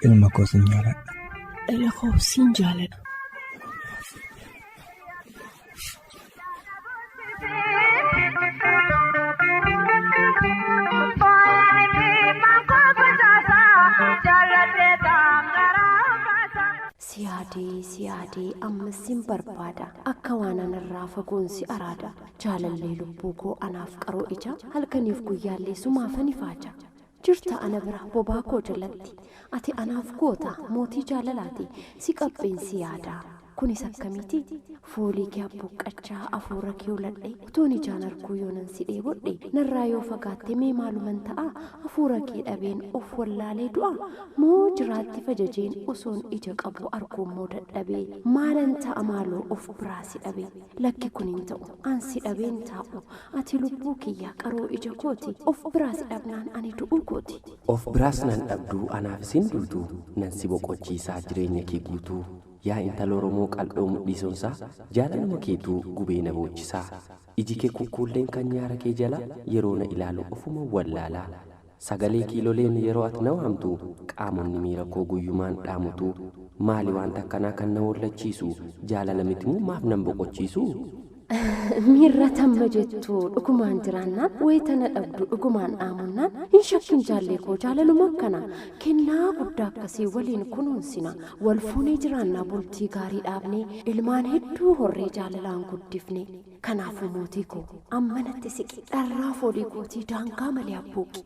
Ilma koo sin jaaladha. Dhala koo sin jaaladha. Si yaadee si yaadee ammas sin barbaada akka waan anarraa fagoon si araada jaalallee lubbuu koo anaaf qaroo ija halkaniif guyyaallee sumaafan ifaaja jirta ana bira bobaa koo jalatti ati anaaf goota mootii jaalalaati si qapheen si yaada kunis akkamiiti foolii kee abbuuqqachaa afuura kee uladhe utuun ijaan arguu yoonan si dheebodhe narraa yoo fagaatte mee maaluman ta'a afuura kee dhabeen of wallaalee du'a moo jiraatti fajajeen osoon ija qabu arguummoo dadhabee maalan ta'a maaloo of biraa si dhabe lakki kun hin ta'u an si dhabeen taa'u ati lubbuu kiyya qaroo ija kooti of biraa si dhabnaan ani du'uu kooti. Of biraas nan dhabduu anaaf isin duutuu nan si boqochiisaa jireenya kee guutuu yaa intala Oromoo qal'oo mudhiisonsaa jaalaluma keetuu gubee na boochisaa iji kee kukkuulleen kan nyaara kee jala yeroo na ilaalu ofuma wallaalaa sagalee kiiloleen yeroo ati na waamtu qaamonni miira koo guyyumaan dhaamutu maali wanta akkanaa kan na wallachiisu jaalala mitimoo maaf nan boqochiisu? Miirra tamma jettu dhugumaan jiraannaan wayita na dhabdu dhugumaan dhaamunnaan hin shakkin jaallee koo jaalaluma akkana kennaa guddaa akkasii waliin kunuunsina wal fuunee jiraannaa bultii gaarii dhaabnee ilmaan hedduu horree jaalalaan guddifne kanaafuu mootii koo ammanatti siqi dharraa foolii kootii daangaa malee abbuuqi.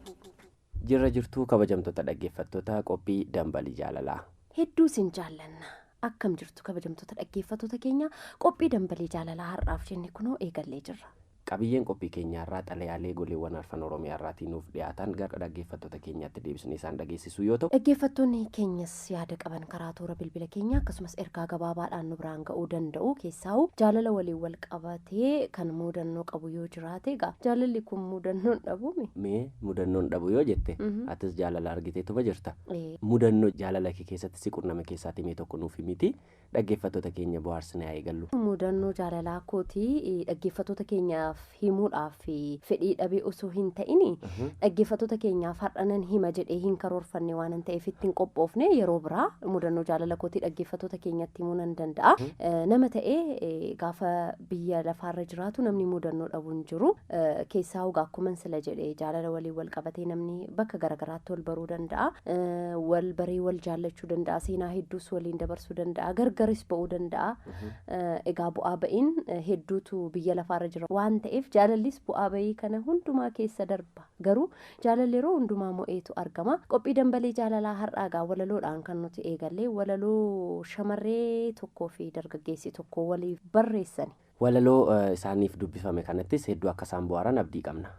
Jirra jirtuu kabajamtoota dhaggeeffattoota qophii dambalii jaalalaa. Hedduu sin jaallanna. Akkam jirtu kabajamtoota dhaggeeffattoota keenya qophii dambalii jaalalaa har'aaf jenne kunoo eegallee jirra. Qabiyyeen qophii keenyaarraa xalayaalee goleewwan arfan Oromiyaarraatii nuuf dhiyaatan gara dhaggeeffattoota keenyaatti deebisnee isaan dhageessisuu yoo ta'u. Dhaggeeffattoonni keenyas yaada qaban karaa toora bilbila keenya akkasumas ergaa gabaabaadhaan nu biraan ga'uu danda'u keessaa'u jaalala waliin wal qabatee kan mudannoo qabu yoo jiraate egaa jaalalli kun mudannoon dhabuumi. Mee mudannoon dhabu yoo jette atis jaalala argiteetuma jirta. Mudannoo jaalala kee keessatti si qunname keessaatii mee tokko nuuf himiti dhaggeeffattoota keenya bohaarsinee haa eegallu. Mudannoo jaalalaa kootii dhaggeeffattoota keenyaaf himuudhaaf fedhii dhabee osoo hin ta'in dhaggeeffattoota keenyaaf har'a nan hima jedhee hin karoorfanne waan hin ta'eef ittiin qophoofne yeroo biraa mudannoo jaalala kootii dhaggeeffattoota keenyatti himuu nan danda'a. Nama ta'ee gaafa biyya lafaarra jiraatu namni mudannoo dhabu hin jiru. Keessaa hogaa akkuma sila jedhee jaalala waliin wal qabatee namni bakka garaagaraatti wal baruu danda'a. Wal baree wal jaallachuu danda'a. Seenaa hedduus waliin dabarsuu danda'a. Gargaris ba'uu danda'a. Egaa bu'aa ba'iin hedduutu biyya lafaarra jira waan ta'eef jaalallis bu'aa ba'ii kana hundumaa keessa darba. Garuu jaalalli yeroo hundumaa mo'eetu argama. Qophii dambalii jaalalaa har'aa egaa walaloodhaan kan nuti eegalle walaloo shamarree tokkoo fi dargaggeessi tokko waliif barreessani. Walaloo isaaniif dubbifame kanattis hedduu akka isaan bohaaran abdii qabna.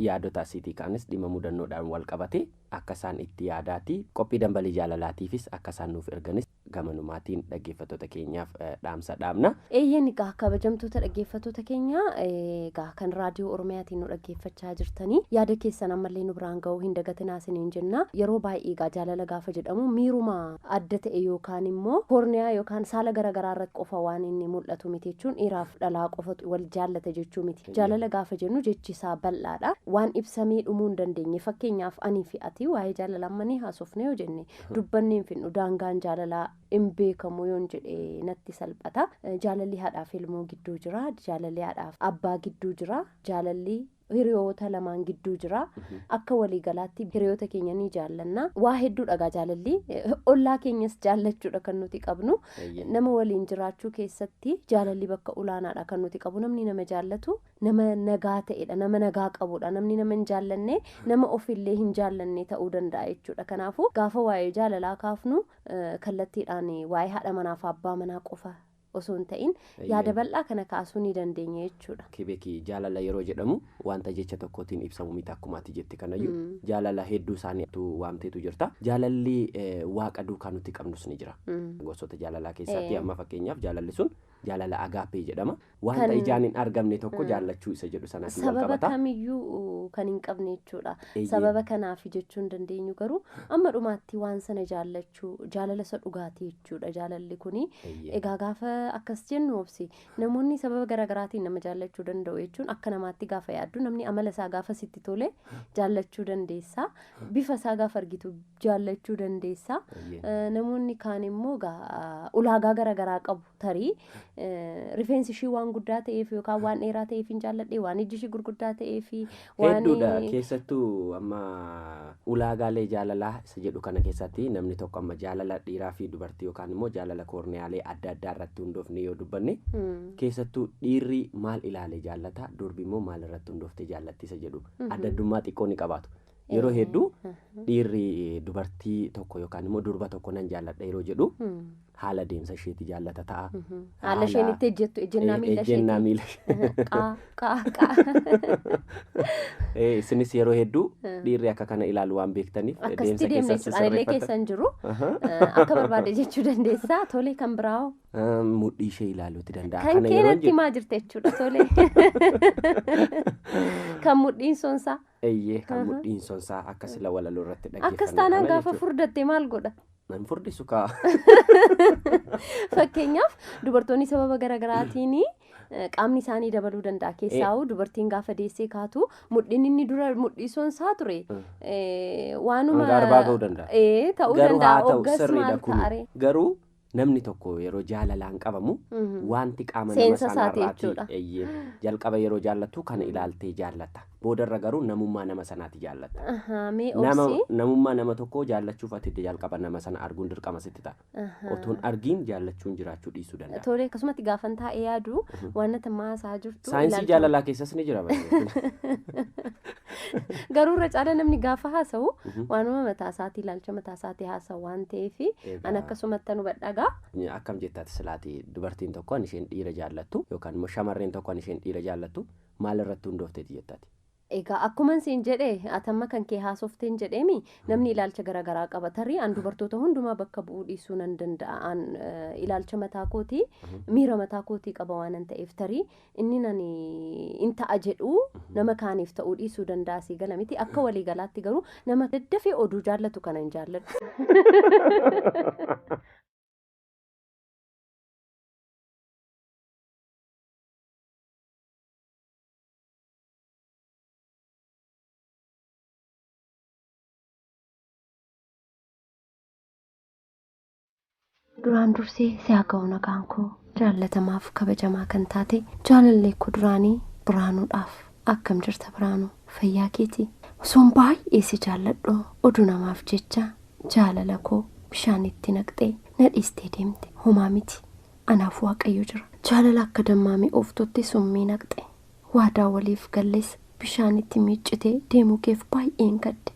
Yaadota asiitii kaanis dhimma mudannoodhaan wal qabate akka isaan itti yaadaati qophii dambalii jaalalaatiifis akka isaan nuuf erganis gamanumaatiin dhaggeeffattoota keenyaaf dhaamsa dhaamna. Eeyyeen egaa kabajamtoota dhaggeeffattoota keenya egaa kan raadiyoo Oromiyaatiin nu dhaggeeffachaa jirtanii yaada keessan ammallee nu biraan ga'uu hin dagatinaa isiniin jenna. Yeroo baay'ee egaa jaalala gaafa jedhamu miiruma adda ta'e yookaan immoo koorniyaa yookaan saala garaagaraa irratti qofa waan inni mul'atu miti jechuun dhiiraaf dhalaa qofatu wal jaallata jechuu miti. Jaalala gaafa jennu jechi isaa bal'aadha. Waan ibsamee dhumuu hin dandeenye fakkeenyaaf anii fi ati waa'ee jaalala ammanii haasofne yoo jenne dubbannee hin fidnu daangaan jaalalaa hin beekamu yoon jedhe natti salphata. Jaalalli haadhaaf ilmoo gidduu jira. Jaalalli haadhaaf abbaa gidduu jira. Jaalalli Hiriyoota lamaan gidduu jira. Akka waliigalaatti hiriyoota keenya ni jaallanna. Waa hedduu dhagaa jaalalli. Ollaa keenyas jaallachuudha kan nuti qabnu. Nama waliin jiraachuu keessatti jaalalli bakka olaanaadha kan nuti qabu. Namni nama jaallatu nama nagaa ta'edha. Nama nagaa qabudha. Namni nama hin jaallanne nama ofillee hin jaallanne ta'uu danda'a jechuudha. Kanaafuu gaafa waa'ee jaalalaa kaafnu kallattiidhaan waa'ee haadha manaaf abbaa manaa qofa osoo hin ta'in yaada bal'aa kana kaasuu ni dandeenya jechuudha. Kebeeki jaalala yeroo jedhamu wanta jecha tokkootiin ibsamu miti akkuma ati jette kanayyuu jaalala hedduu isaaniitu waamteetu jirta. Jaalalli waaqa duukaa nuti qabnus ni jira. Gosoota jaalalaa keessatti amma fakkeenyaaf jaalalli sun jaalala agaappee jedhama. Wanta ijaan hin argamne tokko jaallachuu isa jedhu sanaatiin wal Sababa qabata. kamiyyuu kan hin qabne jechuudha. Sababa kanaaf jechuu hin dandeenyu garuu amma dhumaatti waan sana jaallachuu jaalala isa dhugaatii jechuudha jaalalli kuni. Egaa gaafa akkas jennu obsi namoonni sababa garaagaraatiin nama jaallachuu danda'u jechuun akka namaatti gaafa yaaddu namni amala isaa gaafa sitti tole jaallachuu dandeessa. Bifa isaa gaafa argitu jaallachuu dandeessa. Namoonni kaan immoo ulaagaa garaagaraa qabu tarii rifeensi ishii waan guddaa ta'eef yookaan waan dheeraa ta'eef hin jaalladhe waan ijji ishii gurguddaa ta'eef waan Hedduudha keessattuu amma ulaagaalee jaalalaa isa jedhu kana keessatti namni tokko amma jaalala dhiiraa fi dubartii yookaan immoo jaalala koorniyaalee adda addaa irratti hundoofne yoo dubbanne keessattuu dhiirri maal ilaalee jaallata durbi immoo maal irratti hundooftee jaallatti isa jedhu adda addummaa xiqqoo ni qabaatu. Yeroo hedduu dhiirri dubartii tokko yookaan immoo durba tokko nan jaalladha yeroo jedhu haala deemsa isheeti jaallata ta'a. Haala isheen itti ejjettu ejjennaa miila Ejjennaa isheeti. miila ishee. Qaa qaa qaa. Isinis yeroo hedduu dhiirri akka kana ilaalu waan beektaniif Akkasitti deemna jechuudha. Anillee keessa hin jiru. Akka barbaade jechuu dandeessaa. Tole kan biraawoo. Mudhii ishee ilaaluuti danda'a. Kan Kana yeroo keenatti himaa jirte jechuudha. Tole. Kan mudhiin sonsaa. Eeyyee kan mudhiin sonsaa akka sila walaloo irratti dhaggeeffanne. Akkas taanaan gaafa furdatte maal godha? Nan furdisu kaa. Fakkeenyaaf dubartoonni sababa garaagaraatiin qaamni isaanii dabaluu danda'a. Keessaa'u dubartiin gaafa deessee kaatu mudhiin inni dura mudhii sonsaa ture waanuma. Hanga arbaa ga'uu danda'a. Ta'uu Garuu haa danda'a. ta'u Hoggas sirriidha maal kun. ta'are? Garuu namni tokko yeroo jaalalaan qabamu wanti qaama nama Seensa isaati sanaarraati jechuudha. eeyyee jalqaba yeroo jaallattu kana ilaaltee jaallatta. Boodarra garuu namummaa nama sanaati jaallatta. Ahaa, mee obsi. Namummaa nama tokkoo jaallachuuf ati jalqaba nama sana arguun dirqama sitti ta'a. Otoon argiin jaallachuun jiraachuu dhiisuu danda'a. Tole akkasumatti gaafan taa'ee yaadu waan natti maasaa jirtu. Saayinsii jaalalaa keessas ni jira. Garuu irra caala namni gaafa haasa'u waanuma mataa isaatii ilaalcha mataa isaatii haasa'u waan ta'eef an akkasumatti nu badhagaa. Akkam jettaati silaati dubartiin tokko an isheen dhiira jaallattu yookaan immoo shamarreen tokko an isheen dhiira jaallattu maal irratti hundoofteeti jettaati? Egaa akkuma siin jedhe atamma kan kee haasofteen jedheemi namni ilaalcha garaagaraa qaba tarii an dubartoota hundumaa bakka bu'uu dhiisuu nan danda'a an ilaalcha mataa kootii miira mataa kootii qaba waan ta'eef tarii inni nani in ta'a jedhu nama kaaniif ta'uu dhiisuu danda'a sii gala miti akka waliigalaatti garuu nama daddafee oduu jaallatu kana hin jaalladhu. Duraan dursee si haa ga'u nagaan koo jaallatamaaf kabajamaa kan taate jaalallee koo duraanii Biraanuudhaaf akkam jirta Biraanuu fayyaa keetii osoon baay'ee si jaalladhu oduu namaaf jecha jaalala koo bishaan itti naqxee na dhiistee deemte homaa miti anaaf waaqayyo jira jaalala akka dammaa mi'ooftutti summii naqxe waadaa waliif galles bishaan itti miiccitee deemuu keef baay'een gadde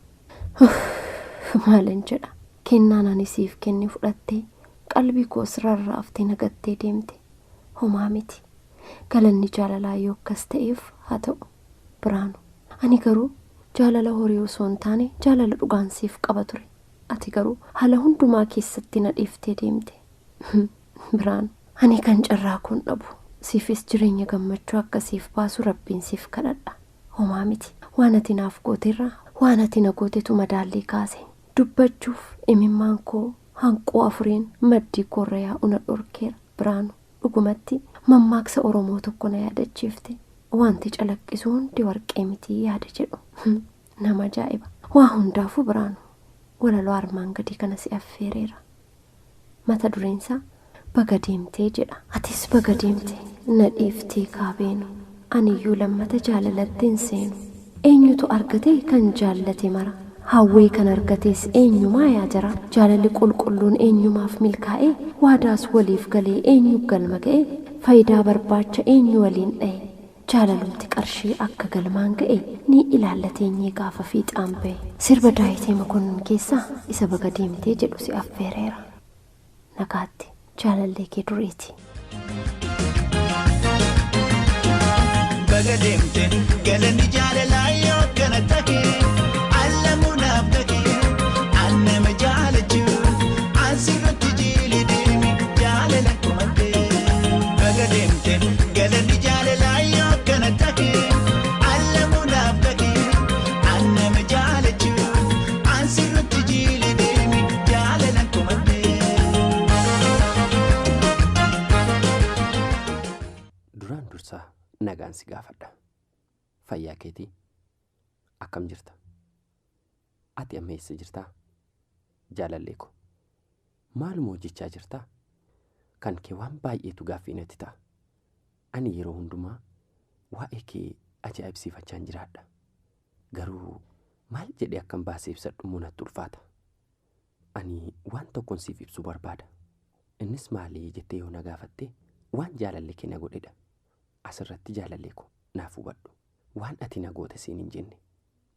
maalan jedha kennaan ani siif kenne fudhattee qalbii koos rarraaftee nagattee deemte homaa miti galanni jaalalaa yoo akkas ta'eef haa ta'u Biraanu ani garuu jaalala horii osoo hin taane jaalala dhugaan siif qaba ture ati garuu haala hundumaa keessatti na dhiiftee deemte Biraanu ani kan carraa koon dhabu siifis jireenya gammachuu akkasiif baasu rabbiin siif kadhadha homaa miti waan ati naaf gooterraa waan ati na gootetu madaallii kaase dubbachuuf imimmaan koo hanquu afuriin maddii koorra yaa'u na dhorkeera Biraanu dhugumatti mammaaksa Oromoo tokko na yaadachiifte wanti calaqqisu hundi warqee mitii yaada jedhu nama ajaa'iba waa hundaafuu Biraanu walaloo armaan gadii kana si affeereera mata dureensaa baga deemtee jedha atis baga deemte na dhiiftee kaabeenu Aniyyuu lammata jaalalatti hin seenu. Eenyutu argate kan jaallate mara? Hawwee kan argates eenyumaa yaa jara? Jaalalli qulqulluun eenyumaaf milkaa'e? Waadaas waliif galee eenyu galma ga'e? Faayidaa barbaacha eenyu waliin dha'e? Jaalalumti qarshii akka galmaan ga'e ni ilaallateenyee gaafa fiixaan ba'e. Sirba Daawitee Mokonnon keessaa isa baga deemtee jedhu si affeereera. Nagaatti jaalallee kee duriiti. Baga deemte galanni jaalalaa yoo kana ta'e allamuunaaf ta'e annama jaalachuun asirratti jiili deemi jaalala kumatte. Baga deemte galanni jaalalaa yoo kana ta'e allamuunaaf ta'e annama jaalachuun asirratti jiili deemi jaalala kumatte. Duraan dursaa nagaan si gaafadha. Fayyaa keetii akkam jirta? Ati amma eessa jirtaa? Jaalallee ko maaluma hojjechaa jirtaa? Kan kee waan baay'eetu gaaffii natti ta'a. Ani yeroo hundumaa waa'ee kee ajaa'ibsiifachaan jiraadha. Garuu maal jedhee akkan baasee ibsadhu immoo natti ulfaata. Ani waan tokkoon siif ibsuu barbaada. Innis maalii jettee yoo na gaafatte waan jaalalli kee na godhedha. Asirratti jaalallee ko naaf hubadhu. Waan ati na goote siin hin jenne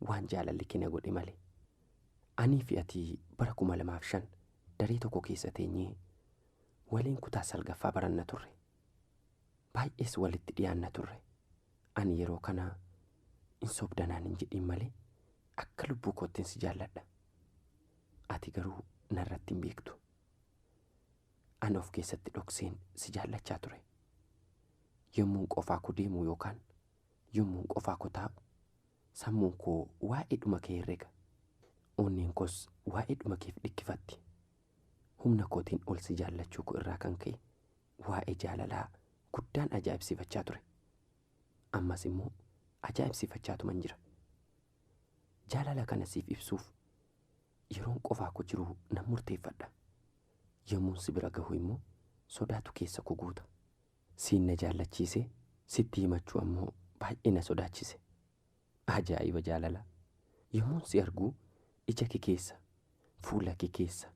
waan jaalalli kee na godhe malee. Anii fi ati bara 2005 daree tokko keessa teenyee waliin kutaa salgaffaa baranna turre. Baay'ees walitti dhiyaanna turre. Ani yeroo kana hin sobdanaan hin jedhin malee akka lubbuu koottiin si jaalladha. Ati garuu narratti hin beektu. Ani of keessatti dhokseen si jaallachaa ture. Yommuun qofaa koo deemu yookaan yommuun qofaa koo taa'u sammuun koo waa'ee dhuma kee herrega. Onneen koos waa'ee dhuma keef dhikkifatti. Humna kootiin ol si jaallachuu koo irraa kan ka'e waa'ee jaalalaa guddaan ajaa'ibsiifachaa ture. Ammas immoo ajaa'ibsiifachaatuman jira. Jaalala kana siif ibsuuf yeroon qofaa koo jiru nan murteeffadha. Yommuun si bira gahu immoo sodaatu keessa koo guuta. Siin na jaallachiise sitti himachuu ammoo baay'ee na sodaachise. Ajaa'iba jaalalaa! Yommuun si arguu ija kee keessa, fuula kee keessa,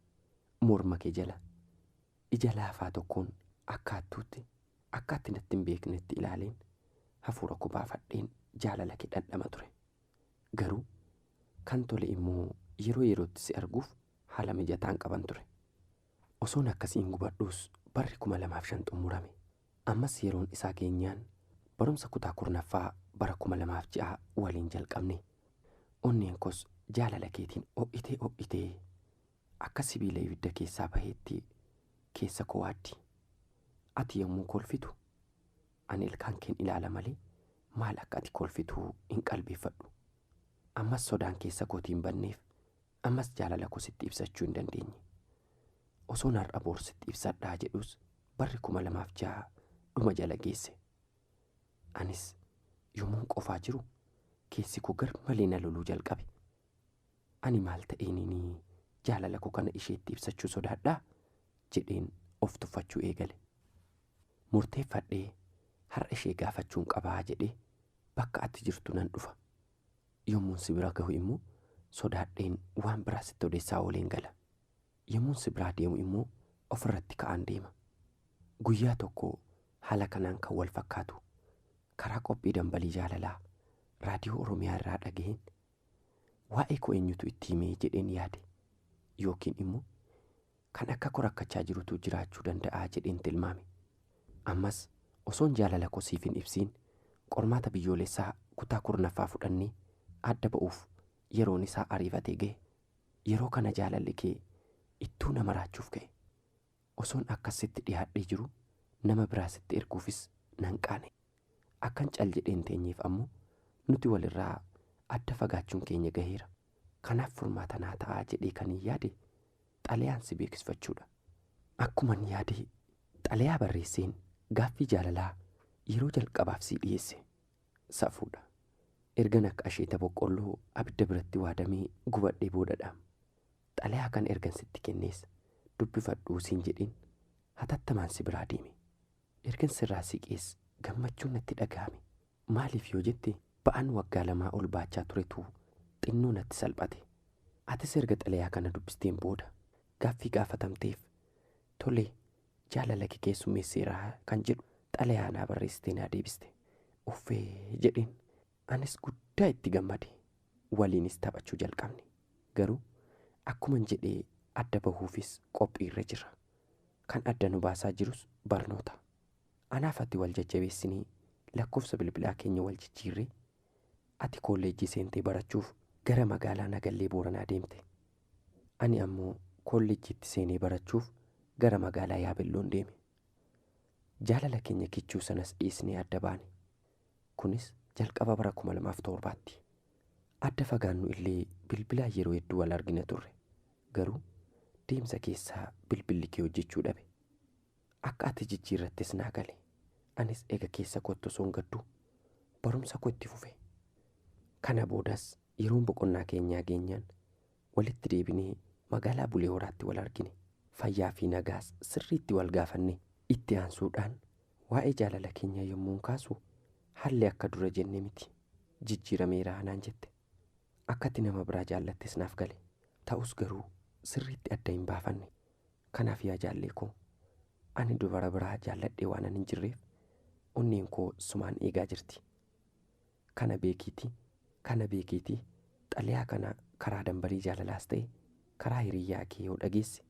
morma kee jala, ija laafaa tokkoon akka hattuutti akka ati natti hin beeknetti ilaaleen hafuura koo baafadheen jaalala kee dhandhama ture. Garuu kan tole immoo yeroo yerootti si arguuf haala mijataan qaban ture. Osoon akkasiin gubadhuus barri 2005 xumurame. Ammas yeroon isaa geenyaan barumsa kutaa 10ffaa bara 2006 waliin jalqabne. Onneen koos jaalala keetiin ho'itee ho'itee akka sibiila ibidda keessaa baheetti keessa koo waaddi. Ati yommuu kolfitu ani ilkaan keen ilaala malee maal akka ati kolfitu hin qalbeeffadhu. Ammas sodaan keessa kootiin banneef ammas jaalala koo sitti ibsachuu hin dandeenye. Osoon har'a boor sitti ibsadhaa jedhus barri 2006 dhuma jala geesse. Anis yommuun qofaa jiru keessi koo gar malee na loluu jalqabe. Ani maal ta'eenini jaalala koo kana isheetti ibsachuu sodaadhaa jedheen of tuffachuu eegale. Murteeffadhee har'a ishee gaafachuun qabaa jedhee bakka ati jirtu nan dhufa. Yommuun si bira gahu immoo sodaadheen waan biraa sitti odeessaa ooleen gala. Yommuun si biraa deemu immoo ofirratti ka'aan deema. Guyyaa tokko haala kanaan kan wal fakkaatu karaa qophii dambalii jaalalaa raadiyoo Oromiyaa irraa dhagaheen waa'ee koo eenyutu itti himee jedheen yaade yookiin immoo kan akka koo rakkachaa jirutu jiraachuu danda'a jedheen tilmaame. Ammas osoon jaalala koo siif hin ibsiin qormaata biyyoolessaa kutaa 10ffaa fudhannee adda ba'uuf yeroon isaa ariifatee ga'e. Yeroo kana jaalalli kee ittuu nama raachuuf ka'e. Osoon akkasitti dhiyaadhee jiru nama biraa sitti erguufis nan qaane. Akkan cal jedheen teenyeef ammoo nuti walirraa adda fagaachuun keenya gaheera. Kanaaf furmaata naa ta'aa jedhee kan hin yaade xalayaan si beeksifachuudha. Akkuman yaade xalayaa barreesseen gaaffii jaalalaa yeroo jalqabaaf si dhiyeesse. Safuudha. Ergan akka asheeta boqqolloo abidda biratti waadamee gubadhee boodadha. Xalayaa kan ergan sitti kennees dubbifadhuu siin jedheen hatattamaan si biraa deeme. Ergan sirraa siqees gammachuun natti dhaga'ame. Maaliif yoo jette ba'aan waggaa 2 ol baachaa turetu xinnoo natti salphate. Atis erga xalayaa kana dubbisteen booda gaaffii gaafatamteef tole jaalala kee keessummeesseeraa kan jedhu xalayaa naa barreessitee naa deebiste. Uffee jedheen anis guddaa itti gammade. Waliinis taphachuu jalqabne. Garuu akkuman jedhee adda bahuufis qophiirra jira. Kan adda nu baasaa jirus barnoota. Anaaf ati wal jajjabeessinee lakkoofsa bilbilaa keenya wal jijjiirree ati kolleejjii seentee barachuuf gara magaalaa Nagallee Booranaa deemte. Ani ammoo kolleejjiitti seenee barachuuf gara magaalaa Yaabelloon deeme. Jaalala keenya kichuu sanas dhiisnee adda baane. Kunis jalqaba bara 2007tti. Adda fagaannu illee bilbilaa yeroo hedduu wal argina turre. Garuu deemsa keessaa bilbilli kee hojjechuu dhabe. Akka ati jijjiirrattis naa gale. Anis ega keessa kottu osoo hin gaddu barumsa koo itti fufe. Kana boodas yeroon boqonnaa keenyaa geenyaan walitti deebinee magaalaa Bulee Horaatti wal argine. Fayyaa fi nagaas sirriitti wal gaafanne. Itti aansuudhaan waa'ee jaalala keenyaa yommuu kaasu haalli akka dura jenne miti. Jijjiirameera naan jette. Akka ati nama biraa jaallattes naaf gale. Ta'us garuu sirriitti adda hin baafanne. Kanaaf yaa jaallee koo ani dubara biraa jaalladhee waan hin jirreef onneen koo sumaan eegaa jirti. Kana beekiitii xalayaa kana karaa dambalii jaalalaas ta'e karaa hiriyyaa kee yoo dhageesse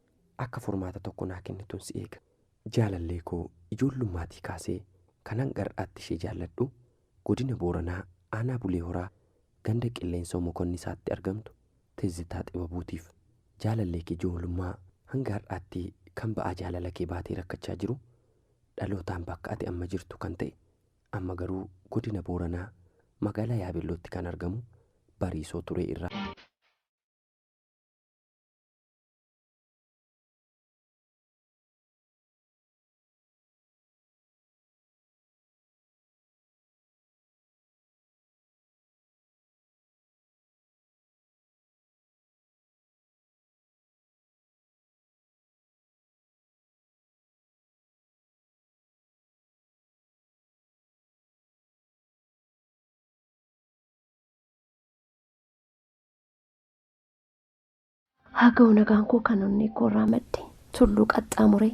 akka furmaata tokko naa kennituun si eega. Jaalallee koo ijoollumaatii kaasee kanan gar'aatti ishee jaalladhu godina Booranaa aanaa Bulee Horaa ganda qilleensa mokonnisaatti argamtu Tizzitaa Xibabuutiif. Jaalallee kee ijoollummaa hanga har'aatti kan ba'aa jaalala kee baatee rakkachaa jiru dhalootaan bakka ati amma jirtu kan ta'e amma garuu godina Booranaa magaalaa Yaabellootti kan argamu Bariisoo Turee irraa. Haa ga'u nagaan koo kan onnee koorraa madde tulluu qaxxaamuree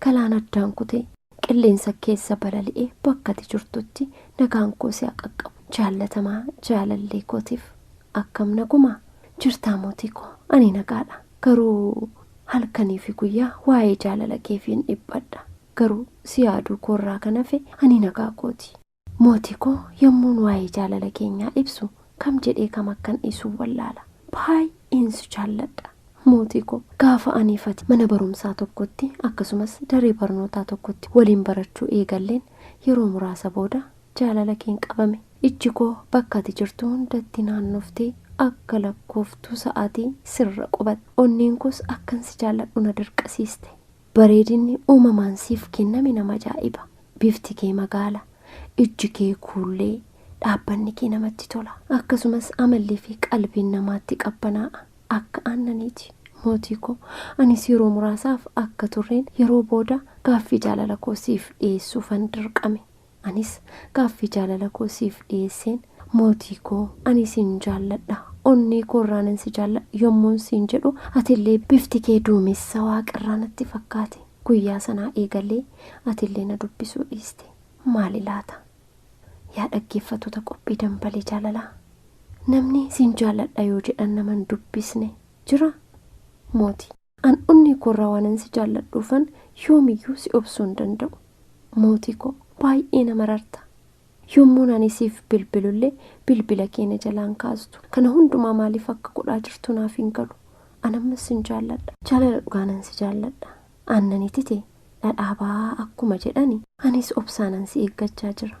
galaana addaan kutee qilleensa keessa balali'ee bakka ati jirtutti nagaan koo si haa qaqqabu. Jaallatamaa jaalallee kootiif akkam nagumaa jirtaa mootii koo ani nagaadha. Garuu halkanii fi guyyaa waa'ee jaalala keefiin dhiphadha. Garuu si yaaduu koorraa kan hafe ani nagaa kooti. Mootii koo yommuun waa'ee jaalala keenyaa ibsu kam jedhee kam akkan dhiisuu wallaala. Baay'een si jaalladha. Mootii koo gaafa aniifati mana barumsaa tokkotti akkasumas daree barnootaa tokkotti waliin barachuu eegalleen yeroo muraasa booda jaalala keen qabame. Ijji koo bakka ati jirtu hundatti naannoftee akka lakkooftuu sa'aatii sirra qubatte. Onneen koos akkan si jaalladhu na dirqasiiste. Bareedinni uumamaan siif kenname nama ajaa'iba. Bifti kee magaala, ijji kee kuullee, dhaabbanni kee namatti tola. Akkasumas amallii fi qalbiin namaatti qabbanaa'a. Akka aannaniiti. Mootii koo anis yeroo muraasaaf akka turreen yeroo booda gaaffii jaalala koo siif dhiyeessuufan dirqame. Anis gaaffii jaalala koo siif dhiyeesseen mootii koo ani sin jaalladha. Onnee koorraanan si jaalladha yommuun siin jedhu atillee bifti kee duumessa waaqarraa natti fakkaate. Guyyaa sanaa eegalee atillee na dubbisuu dhiiste. Maali laata? Yaa dhaggeeffattoota qophii dambalii jaalalaa. Namni sin jaalladha yoo jedhan nama hin dubbisne jira? Mootii an onnee koorraa waanan si jaalladhuufan yoomiyyuu si obsuu hin danda'u. Mootii koo baay'ee nama rarta. Yommuun ani siif bilbilullee bilbila keenya jalaan kaastu. Kana hundumaa maaliif akka godhaa jirtu naaf hin galu. An ammas sin jaalladha. Jaalala dhugaanan si jaalladha. Aannanii tite dhadhaabaa akkuma jedhani anis obsaanan si eeggachaa jira.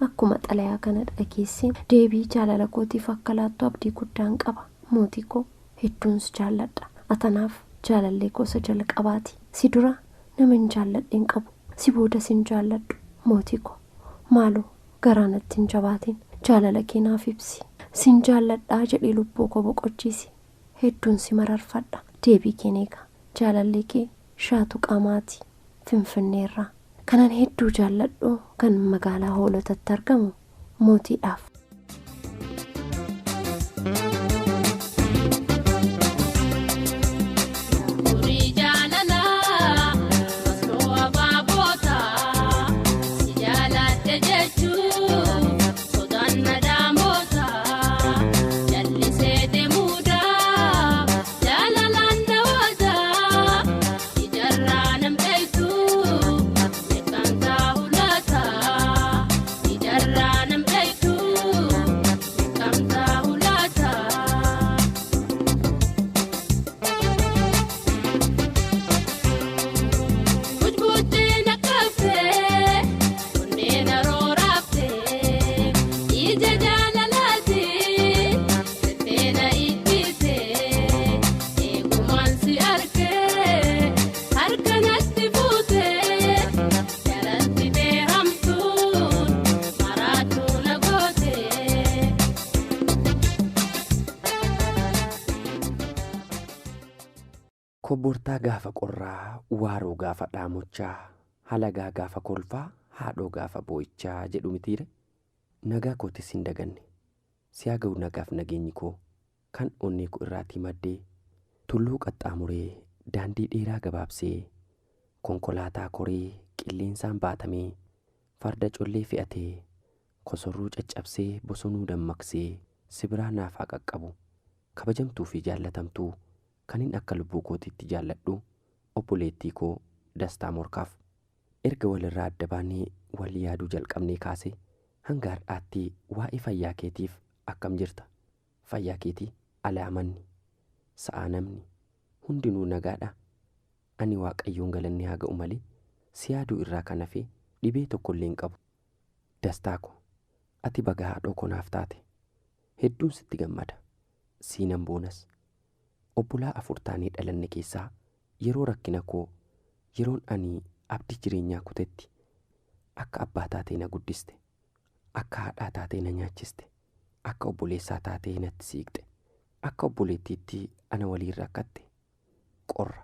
Akkuma xalayaa kana dhageesseen deebii jaalala kootiif akka laattu abdii guddaan qaba. Mootii koo hedduun si jaalladha. Atanaaf jaalallee gosa jalqabaati. Si dura nama hin jaalladhe hin qabu. Si booda sin jaalladhu. Mootii koo maaloo garaa natti hin jabaatin. Jaalala kee naaf ibsi. Sin jaalladhaa jedhee lubbuu koo boqochiisi. Hedduun si mararfadha. Deebii keen eega. Jaalallee kee Shaatu Qaamaati. Finfinneerraa. Kanan hedduu jaalladhu kan magaalaa Hoolotatti argamu Mootiidhaaf. Kobbortaa gaafa qorraa, waaroo gaafa dhaamochaa, halagaa gaafa kolfaa, haadhoo gaafa boo'ichaa jedhu mitiire. Nagaa kootis hin daganne. Siyaa ga'u nagaaf nageenyi koo kan onnee koo irraatii maddee tulluu qaxxaamuree daandii dheeraa gabaabsee konkolaataa koree qilleensaan baatamee farda collee fe'atee kosorruu caccabsee bosonuu dammaqsee sibiraa naaf haa qaqqabu kabajamtuu fi jaallatamtuu kanin akka lubbuu kootiitti jaalladhu obboleettii koo Dastaa Morkaaf. Erga walirraa adda baanee wal yaaduu jalqabnee kaase hanga har'aatti waa'ee fayyaa keetiif akkam jirta? Fayyaa keetii alaa manni, sa'aa namni, hundinuu nagaadha. Ani Waaqayyoon galanni haa ga'u malee si yaaduu irraa kan hafe dhibee tokkollee hin qabu. Dastaa ko, ati baga haadhoo koo naaf taate. Hedduun sitti gammada. Siinan boonas. Obbolaa afur taanee dhalanne keessaa yeroo rakkina koo yeroon ani abdii jireenyaa kutetti akka abbaa taatee na guddiste, akka haadhaa taatee na nyaachiste, akka obboleessaa taatee natti siiqxe, akka obboleettiitti ana waliin rakkatte. Qorra,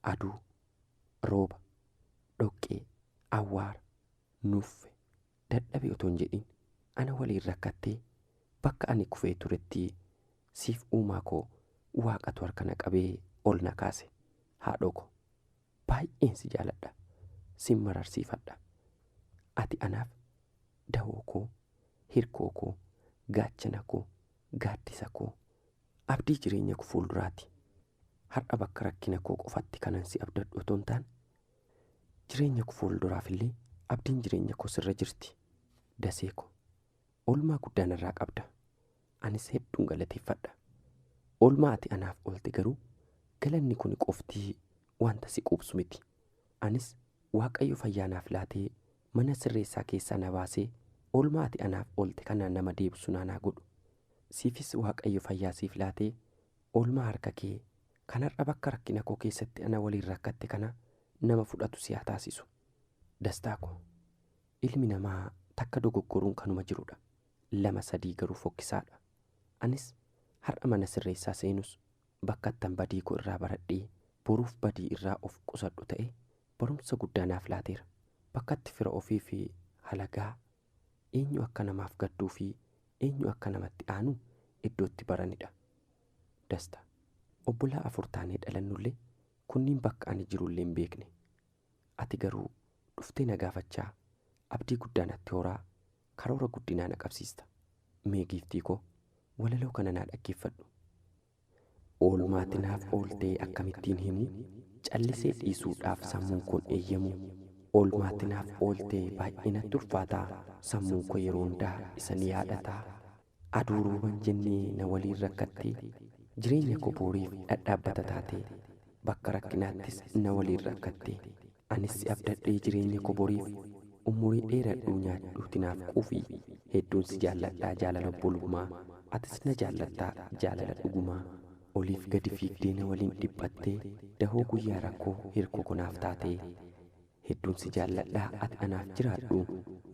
aduu, rooba, dhoqqee, awwaara, nuffe, dadhabe otoo hin jedhin ana waliin rakkattee bakka ani kufee turetti siif uumaa koo waaqatu harka na qabee ol na kaase. Haadhoo ko, baay'een si jaaladha, sin mararsiifadha. Ati anaaf dawoo koo, hirkoo koo, gaachana koo, gaaddisa koo, abdii jireenya koo fuulduraati. Har'a bakka rakkina koo qofatti kanan si abdadhu otoo hin taane jireenya koo fuulduraaf illee abdiin jireenya koo sirra jirti. Dasee ko, oolmaa guddaa narraa qabda. Anis hedduun galateeffadha. Oolmaa ati anaaf oolte garuu galanni kun qoftii wanta si quubsu miti. Anis Waaqayyo fayyaa naaf laatee mana sirreessaa keessaa na baasee oolmaa ati anaaf oolte kana nama deebisu naanaa godhu. Siifis Waaqayyo fayyaa siif laatee oolmaa harka kee kan har'a bakka rakkina koo keessatti ana waliin rakkatte kana nama fudhatu si haa taasisu. Dastaa ko, ilmi namaa takka dogoggoruun kanuma jirudha. 2 3 garuu fokkisaadha. Anis har'a mana sirreessaa seenus bakka ittan badii koo irraa baradhee boruuf badii irraa of qusadhu ta'e barumsa guddaa naaf laateera. Bakkatti fira ofii fi halagaa eenyu akka namaaf gadduu fi eenyu akka namatti aanu iddootti baranidha. Dasta, obbolaa afur taanee dhalannullee kunniin bakka ani jirullee hin beekne. Ati garuu dhuftee na gaafachaa abdii guddaa natti horaa karoora guddinaa na qabsiista. Mee giiftii koo walaloo kana naa dhaggeeffadhu. Oolmaati naaf ooltee akkamittiin himu callisee dhiisuudhaaf sammuun koon eeyyamu. Oolmaati naaf ooltee baay'ee natti ulfaataa sammuun koo yeroo hundaa isa ni yaadataa. Aduu rooban jennee na waliin rakkattee jireenya koo booriif dhadhaabbata taatee bakka rakkinaattis na waliin rakkattee. Anis si abdadhee jireenya koo boriif umurii dheeradhuu nyaadhuuti naaf quufi. Hedduun si jaalladhaa jaalala obbolummaa atis na jaallattaa jaalala dhugumaa. Oliif gadi fiigdee na waliin dhiphattee dahoo guyyaa rakkoo hirkoo koo naaf taatee. Hedduun si jaalladhaa ati anaaf jiraadhu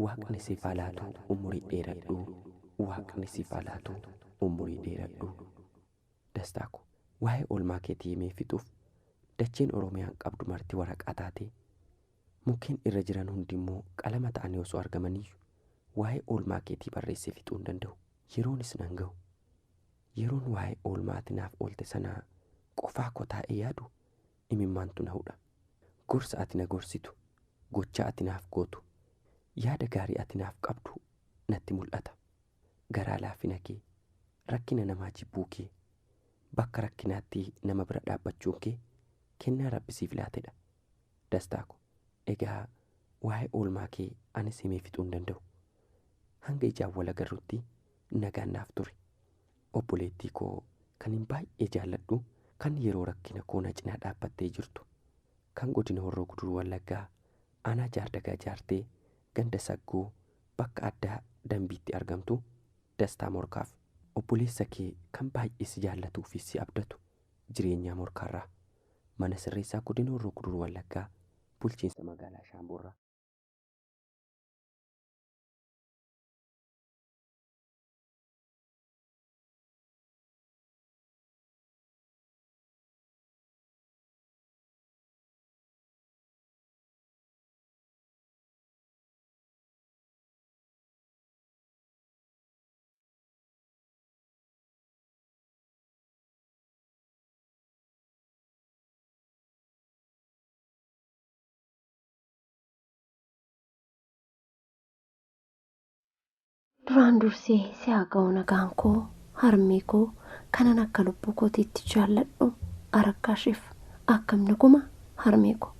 waaqni siif haa laatu umurii dheeradhu waaqni siif haa laatu umurii dheeradhu. Dastaa ko, waa'ee oolmaa keetii himee fixuuf dacheen Oromiyaan qabdu marti waraqaa taatee mukkeen irra jiran hundi immoo qalama ta'anii osoo argamaniyyuu Waa'ee oolmaa keetii barreessee fixuu hin danda'u. Yeroonis nan ga'u. Yeroon waa'ee oolmaa ati naaf oolte sanaa qofaa koo taa'ee yaadu imimmaantu na hudha. Gorsa ati na gorsitu, gocha ati naaf gootu, yaada gaarii ati naaf qabdu natti mul'ata. Garaa laafina kee, rakkina namaa jibbuu kee, bakka rakkinaatti nama bira dhaabbachuun kee kennaa Rabbi siif laatedha. Dastaa ko, egaa waa'ee oolmaa kee anis himee fixuu hin danda'u. Hanga ijaan wal agarrutti nagaan naaf turi. Obboleettii koo kan hin baay'ee jaalladhu, kan yeroo rakkina koo na cinaa dhaabbattee jirtu, kan godina Horroo Guduruu Wallaggaa aanaa Jaardagaa Jaartee ganda Saggoo bakka addaa Dambiitti argamtu Dastaa Morkaaf. Obboleessa kee kan baay'ee si jaallatuu fi si abdatu Jireenyaa Morkaarraa, mana sirreessaa godina Horroo Guduruu Wallaggaa bulchiinsa magaalaa Shaambuurraa. Duraan dursee si haa ga'u nagaan koo, harmee koo kanan akka lubbuu kootiitti jaalladhu Araggaashiif akkam naguma harmee koo.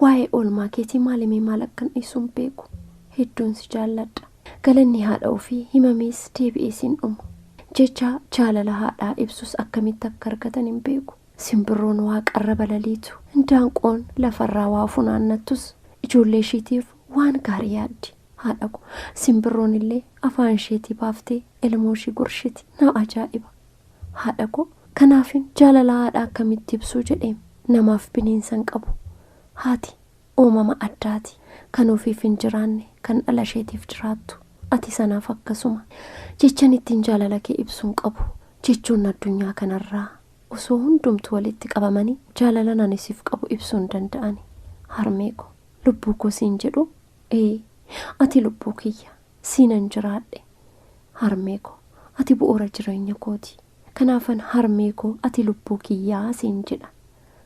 Waa'ee oolmaa keetii maalimee maal akkan dhiisu hin beeku. Hedduun si jaalladha. Galanni haadha ofii himamees deebi'ees hin dhumu. Jecha jaalala haadhaa ibsus akkamitti akka argatan hin beeku. Simbirroon waaqarra balaliitu, indaanqoon lafarraa waa funaannattus ijoollee ishiitiif waan gaarii yaaddi. Haadha koo, simbirroon illee afaan isheetii baaftee ilmoo ishii gorshiti. Na ajaa'iba! Haadha koo, kanaafin jaalala haadhaa akkamitti ibsuu jedheem namaaf bineensa hin qabu. Haati uumama addaati. Kan ofiif hin jiraanne, kan dhala isheetiif jiraattu. Ati sanaaf akkasuma. Jechan ittiin jaalala kee ibsu hin qabu. Jechoonni addunyaa kanarraa osoo hundumtu walitti qabamanii jaalalan ani siif qabu ibsuu hin danda'ani. Harmee koo, lubbuu koo siin jedhu, ee, ati lubbuu kiyya, siinan jiraadhe. Harmee koo, ati bu'uura jireenya kooti. Kanaafan harmee koo ati lubbuu kiyyaa siin jedha.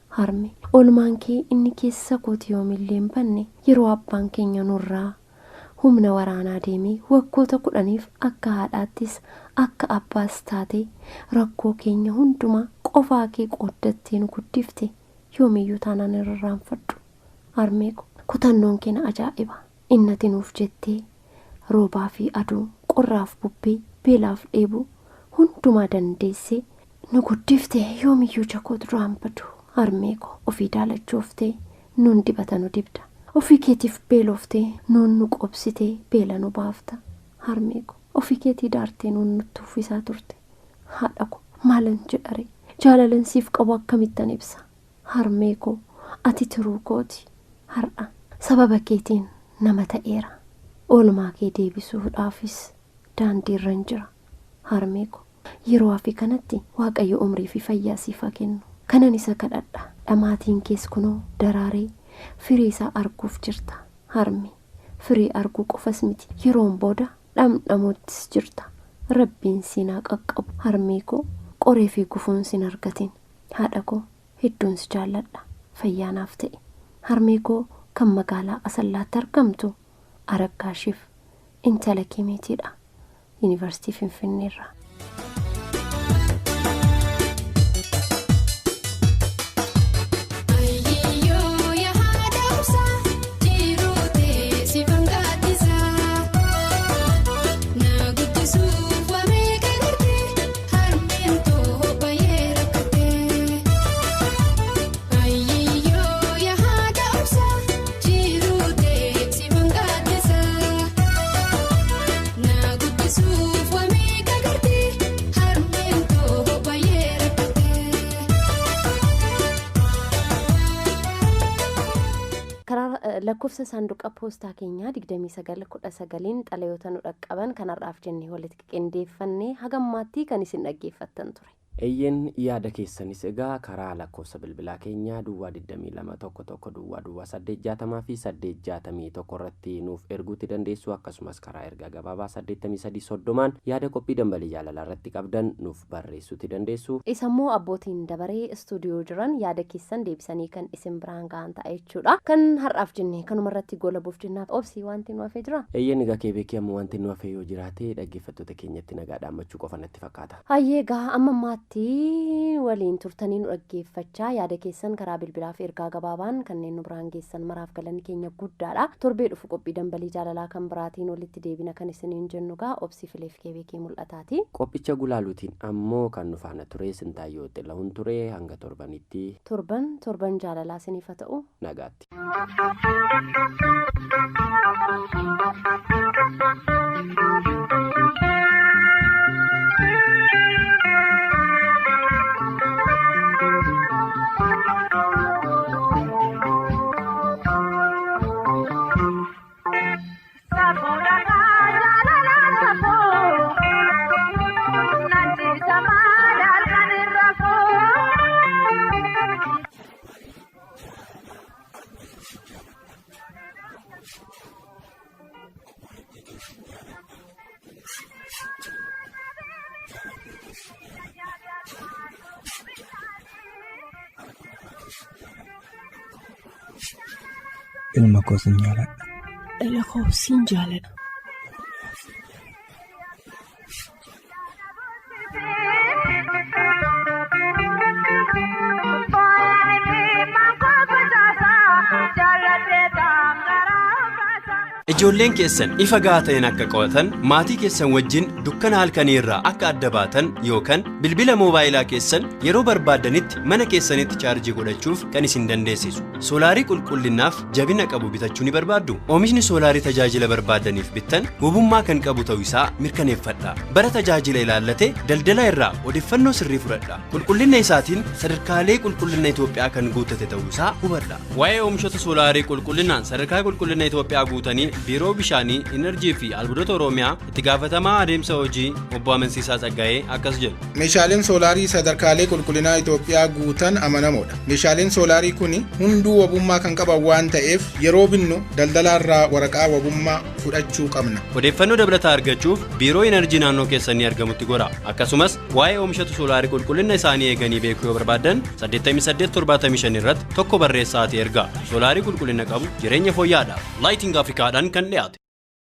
Harme, oolmaan kee inni keessa kooti yoomillee hin banne, yeroo abbaan keenya nurraa humna waraanaa deemee waggoota 10f akka haadhaattis akka abbaas taatee rakkoo keenya hundumaa qofaa kee qooddattee nu guddifte yoomiyyuu taanaan hin irraanfadhu. Harmee koo, kutannoon kee na ajaa'iba. Inni ati nuuf jettee roobaa fi aduu, qorraaf bubbee, beelaaf dheebuu hundumaa dandeessee nu guddifte yoomiyyuu ija koo duraa hin badu. Harmee koo, ofii daalachooftee nuun dibata nu dibda. Ofii keetiif beeloftee nuun nu qobsitee beela nu baafta. Harmee koo, ofii keetii daartee nuun nutti uffisaa turte. Haadha koo, maalan jedharee? Jaalalan siif qabu akkamittan ibsa? Harmee koo, ati tiruu kooti. Har'a sababa keetiin nama ta'eera. Oolmaa kee deebisuudhaafis daandiirran jira. Harmee koo, yeroo hafe kanatti Waaqayyo umrii fi fayyaa siif haa kennu. Kanan isa kadhadha. Dhamaatiin kees kunoo daraaree firii isaa arguuf jirta. Harme, firii arguu qofas miti, yeroon booda dhamdhamuuttis jirta. Rabbiin siin haa qaqqabu. Harmee koo, qoree fi gufuun sin argatin. Haadha koo, hedduun si jaalladha. Fayyaa naaf ta'i. Harmee koo kan magaalaa Asallaatti argamtu Araggaashiif intala kee Meetiidha. Yuunivarsiitii Finfinneerraa. Ayyiyyoo yaa haadha obsaa jiruu tee siifan gaaddisaa. Na guddisuuf waa meeqa gartee harmeen too baay'ee rakkatee. Ayyiyyoo yaa haadha obsaa jiruu tee siifan gaaddisaa. Na guddisuuf waa meeqa gartee harmeen too baay'ee rakkatee. Karaa lakkoofsa saanduqa poostaa keenyaa 2919n xalayoota nu dhaqqaban kan har'aaf jennee walitti qindeeffannee hagammaatti kan isin dhaggeeffattan ture. Eeyyeen, yaada keessanis egaa karaa lakkoofsa bilbilaa keenyaa duwwaa 22 11 duwwaa duwwaa 860 fi 861 irratti nuuf erguutti dandeessu. Akkasumas karaa ergaa gabaabaa 83 30n yaada qophii Dambalii Jaalalaa irratti qabdan nuuf barreessuutti dandeessu. Isammoo abbootiin dabaree istuudiyoo jiran yaada keessan deebisanii kan isin biraan ga'an ta'a jechuudha. Kan har'aaf jenne kanuma irratti goolabuuf jennaaf, Obsii, wanti nu hafee jira? Eeyyeen, egaa kee beekii, amma wanti nu hafee yoo jiraate dhaggeeffattoota keenyatti nagaa dhaammachuu qofa natti fakkaata. Hayyee, egaa amma ammaatti waliin turtanii nu dhaggeeffachaa, yaada keessan karaa bilbilaa fi ergaa gabaabaan kanneen nu biraan geessan maraaf galanni keenya guddaadha. Torbee dhufu qophii Dambalii Jaalalaa kan biraatiin walitti deebina kan isiniin jennu gaa Obsii Fileef Keebeekii Mul'ataati. Qophicha gulaaluutiin ammoo kan nu faana ture Sintaayyoo Xilahun ture. Hanga torbanitti. Torban torban jaalalaa isiniif haa ta'u. Nagaatti. Ilma koo, sin jaaladha. Dhala koo, siin jaaladha. Ijoolleen keessan ifa gahaa ta'een akka qo'atan, maatii keessan wajjin dukkana halkanii irraa akka adda baatan yookaan bilbila moobaayilaa keessan yeroo barbaaddanitti mana keessanitti chaarjii godhachuuf kan isin dandeessisu soolaarii qulqullinaaf jabina qabu bitachuu ni barbaaddu. Oomishni soolaarii tajaajila barbaaddaniif bittan wabummaa kan qabu ta'uu isaa mirkaneeffadha. Bara tajaajila ilaallate daldala irraa odeeffannoo sirrii fudhadha. Qulqullina isaatiin sadarkaalee qulqullina Itoophiyaa kan guuttate ta'uu isaa hubadha. Waa'ee oomishoota soolaarii qulqullinaan sadarkaa qulqullina Itoophiyaa guutanii Biiroo Bishaanii, Inerjii fi Albuudota Oromiyaa itti gaafatamaa adeemsa hojii Obbo Amansiisaa Tsaggaa'ee akkas jedhu. Meeshaaleen soolaarii sadarkaalee qulqullinaa Itoophiyaa guutan amanamoodha. Meeshaaleen soolaarii kun hunduu wabummaa kan qaban waan ta'eef, yeroo binnu daldalaarraa waraqaa wabummaa fudhachuu qabna. Odeeffannoo dabalataa argachuuf Biiroo Inerjii naannoo keessanii argamutti gora. Akkasumas waa'ee oomishota soolaarii qulqullina isaanii eeganii beekuu yoo barbaaddan 8875 irratti tokko barreessaatii ergaa. Soolaarii qulqullina qabu, jireenya fooyya'aadha. Lighting Afrikaadhaan kan dhiyaate.